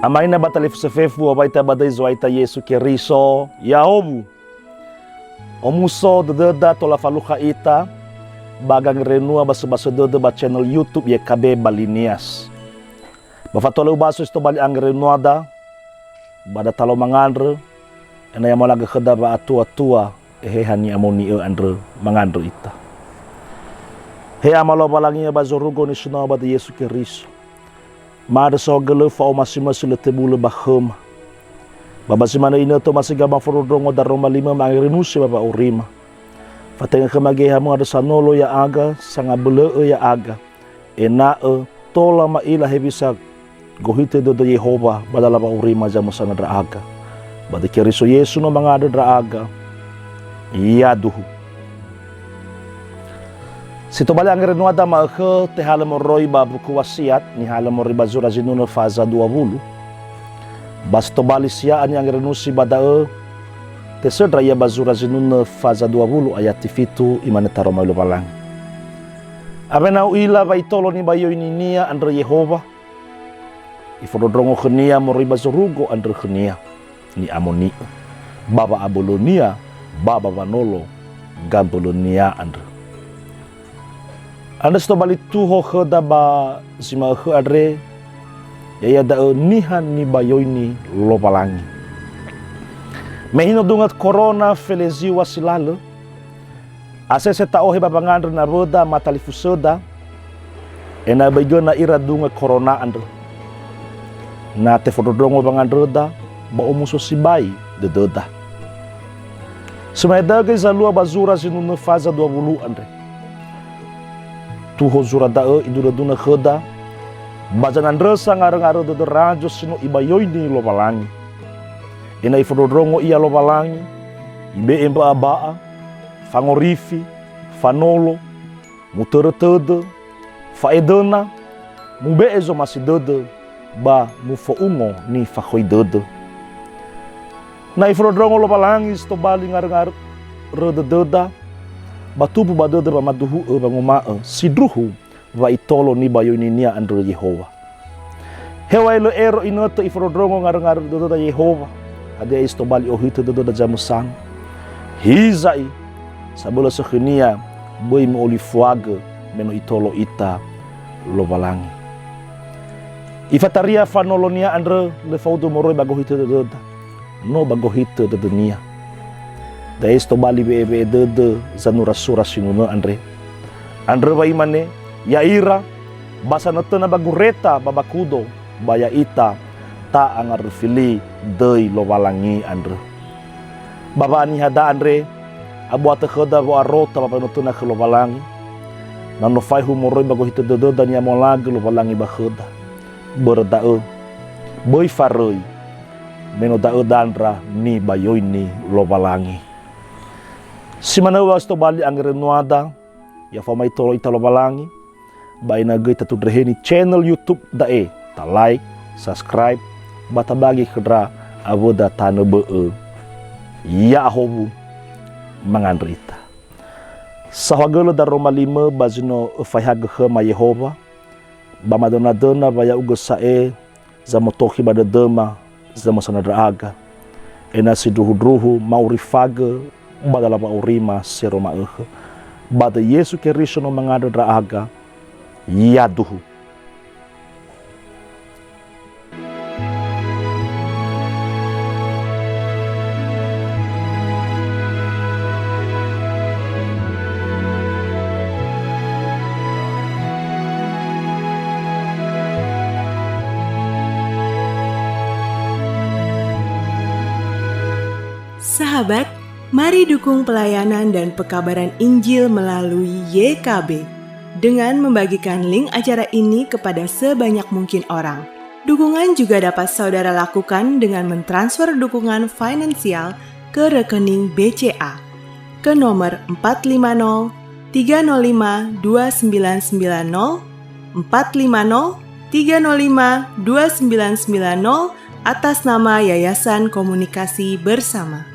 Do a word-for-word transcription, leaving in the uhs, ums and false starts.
Amaina ba talifusö fefu, wa'aita ba döi Zo'aita Yesu Keriso, ya'ahowu. Omuso dödöda tola falukha ita ba gangerenua basöbasö dödö ba channel YouTube Y K B Bali Nias. Ba fatola ubaso si tobali angerenuada, ba da talo mangandrö, ena'ö ya'amolaga khöda wa'atua-tua Eheha ni'amoni'ö andrö, mangandrö ita. He Ama Lowalangi ba zorugo, nisunoa ba döi Yesu Keriso. Ma'andrö saohagölö fa'omasi-masi lö tebulö ba khöma. Ba ba zi manö inötö omasiga mafondrondrongo daroma limö ma'angerenusi ba wa'aurima. Fatenge khöma Geheha-Mö andrö sanolo ya'aga, sangabölö'ö ya'aga, ena'ö tola ma'ila hewisa gohitö dödö Yehowa ba lala wa'aurima zamösana ndra'aga. Ba döi Keriso Yesu no mangandrö ndra'aga, yaduhu. Si tobali angerenuada ma'ökhö tehalö moroi ba buku Wasiat, nihalö moroi ba zura zinunö faza dua wulu. Ba si tobali sia'a ni'angerenusi ba da'ö, tesöndra ia ba zura zinunö faza dua wulu ayati fitu, imane taroma Lowalangi. Awena u'ila wa itolo nibayoini-Nia andrö Yehowa, ifondrondrongo khönia moroi ba zorugo andrö khönia, ni'amoni'ö, ba wa'abölönia, ba ba wanolo gambölönia andrö. Andrö si tobali tuho khöda ba zi ma'ökhö andre, ya'ia da'ö niha nibayoini Lowalangi. Me hino dungö korona feleziwa si lalö, asese ta'ohe ba wangandrö nawöda ma talifusöda, ena'ö böi göna ira dungö korona andrö. Na tefondrondrongo wangandröda, ba omuso sibai dödöda. Sumaedaö göi zalua ba zura zinunö faza dua wulu andre. Tuho zura da'ö idunödunö khöda, ba zanandrösa ngaröngarö dödö razo si no ibayoini Lowalangi. Ena'ö ifondrondrongo ia Lowalangi, ibe'e mba'aba'a, fangorifi, fanolo, mutörö tödö, fa'edöna, mube'e zomasi dödö, ba mufo'ungo nifakhoi dödö. Na ifondrondrongo Lowalangi si tobali ngaröngarö dödöda, ba tumbu ba dödö wamaduhu'ö wanguma'ö sindruhu wa itolo nibayoini-Nia andrö Yehowa. Heŵa'ae lö ero inötö ifondrondrongo ngaröngarö dödöda Yehowa, hadia ia si tobali ohitö dödöda zamösana. Hiza'i, sabölö sökhönia böi mu'olifuagö me no itolo ita Lowalangi. Ifataria fanolonia andrö lö faudu moroi ba gohitö dödöda, no ba gohitö dödönia. Da'e si tobali we'ewe'e dödö zanura-sura sinunö andre. Andrö wa imane, ya'ira, ba sanötöna ba gureta ba ba kudo, ba ya'ita, ta'angaröfi li döi Lowalangi andrö. Ba wa'anihada andre, abuatö khöda wo'arota ba wanötöna khö Lowalangi, na no faehu moroi ba gohitö dödöda ni'amolagö Lowalangi ba khöda. Börö da'ö, böi faröi, me no da'ö dandra nibayoini Lowalangi. Si manö wa si tobali angerenuada, ya faoma itolo ita Lowalangi, ba ena'ö göi tatundreheni channel YouTube da'e, ta like, subscribe, ba tabagi khö ndra awöda tanö bö'ö. Ya'ahowu, mangandrö ita. Saohagölö daroma limö ba zi no öfaehagö khöma Yehowa, ba madönadöna wa ya'ugö sa'ae zamotokhi ba dödöma zamösana ndra'aga, ena'ö sindruhundruhu ma'orifagö ba lala wa'aurima si ero ma'ökhö. Ba döi Yesu Keriso no mangandrö ndra'aga, yaduhu. Sahabat, mari dukung pelayanan dan pekabaran Injil melalui Y K B dengan membagikan link acara ini kepada sebanyak mungkin orang. Dukungan juga dapat saudara lakukan dengan mentransfer dukungan finansial ke rekening B C A ke nomor empat lima nol tiga nol lima dua sembilan sembilan nol, empat lima nol tiga nol lima dua sembilan sembilan nol, atas nama Yayasan Komunikasi Bersama.